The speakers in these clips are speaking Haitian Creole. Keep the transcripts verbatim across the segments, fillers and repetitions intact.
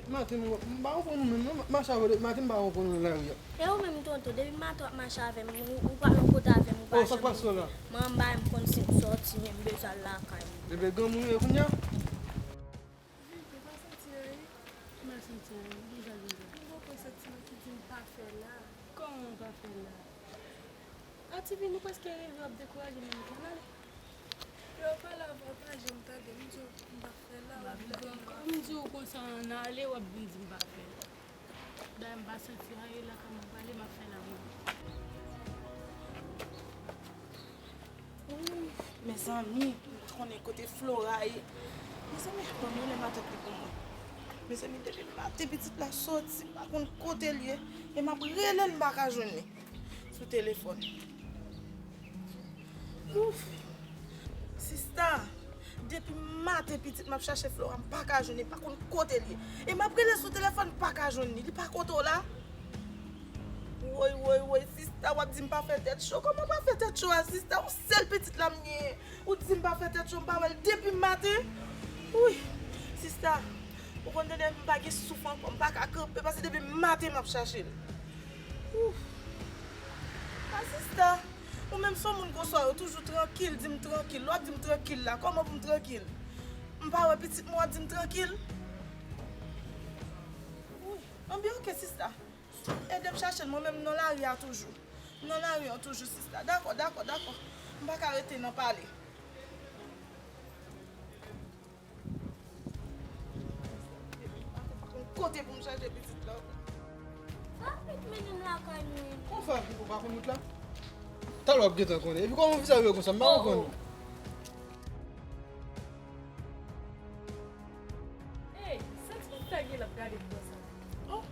Maten, m pa konprann ou menm, non. M ap mache avè w depi maten, m pa konprann ou nan lari a. E ou menm, tonton, depi maten w ap mache avè m, ou, ou pa nan kote avè m, ou pa janm. Oh, sa k pase w la? Mwen, m pa menm konn si m sòti, men m bezwen al lakay mwen. Ebyen, granmoun ou ye kounye a? Vivi, ou pa santi anyen? M pa santi anyen. Ki sa, ki sa? M gen yon santiman ki di m pa fè la. Kòman w pa fè la? A, Tifi, nou prèske rive, w ap dekouraje m nan wout la, n ale. Lè w pale avè w, pa janm tande m di w m p ap fè la, w ap bay m. Kòm m di w konsa, ann ale, w ap vin di m pa fè la. Dayè, m pa santi anyen la, kòman m prale, m ap fè la mwen. Ooh, mezanmi, m pa konnen kote Flora ye. Mezanmi, ban m yon lè maten pli pou mwen. Mezanmi, depi maten pitit la soti, m pa konn kote l ye. E m ap rele l, m pa ka jwenn li sou telefòn. Ouf! Sista, depi maten pitit m ap chache Flora, m pa ka jwenn li, m pa konn kote l ye. E m ap rele sou telefòn, m pa ka jwenn li. Li pa kote w la? Woy, woy, woy, sista, w ap di m pa fè tèt cho. Kòman w pa fè tèt cho a, sista? Yon sèl pitit la m genyen. Ou di m pa fè tèt cho, m pa wè l depi maten. Wi, sista, ou konn tande m pa gen souf ankò, m pa ka kanpe, paske depi maten m ap chache l. Ouf. A sista, ou menm se yon moun konsa, ou toujou trankil, di m trankil. Lè w ap di m trankil la, kòman pou m trankil? M pa wè pitit mwen, w ap di m trankil? Wi, anben, oke, sista. Ede m chache l, mwen menm nan lari a toujou. Nan lari an toujou, sista. Dakò, dakò, dakò. M pa ka rete nan pale. Kote pou m chache pitit la? Rapid, mennen m lakay mwen. Kòman w fè rapid pou w pa konn wout la? Talè w ap gentan konnen. Epi kòman w vizaj ou ye konsa? M pa konprann. Ey, sa ti tag la ap gade m konsa? Oh,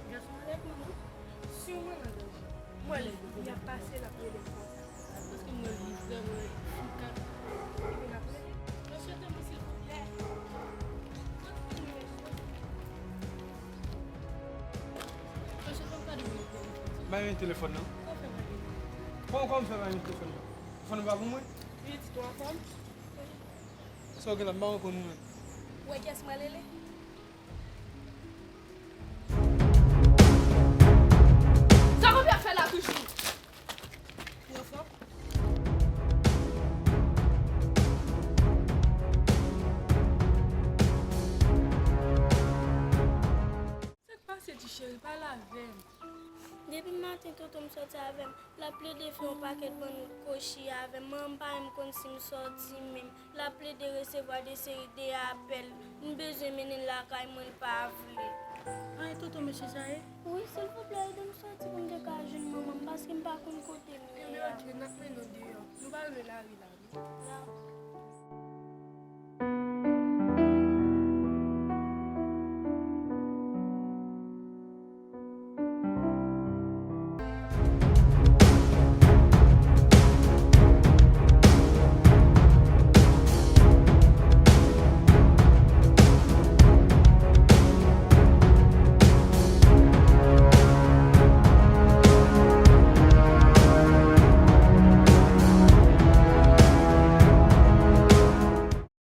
gason malèt mwen non. Siman nan danje. M wè lè y ap pase l ap rele m konsa. Paske m wè l li vrèman fou kat. Epi l ap rele. Mesye, tanpri silvouplè. Mesye, tanpri, pa di mwen telefòn. Ba yon telefòn nan. Kòman fè ba yon telefòn? Kòman, kòman fè ba yon telefòn nan? Telefòn nan pa pou mwen? Li di tou anfòm? Sa w gen la, m pa konprann ou menm. Ou wè kiyès mwen rele? Sa manmi ap fè la toujou? Ou anfòm? Sa k pase, ti cheri? Pale avè m. Depi maten tonton m sòti avè m, l ap plede fè yon pakèt bann kochi avè m. Mwen, m pa menm konn si m sòti menm. L ap plede resevwa de seri de apèl. M bezwen mennen l lakay mwen, l pa vle. A, e tonton mesye sa ye? Wi, silvouplè, ede m sòti pou m te ka jwenn manman m, paske m pa konn kote m ye a. Ebyen, oke, n ap mennen w deyò. Nou pa lwen lari la, non.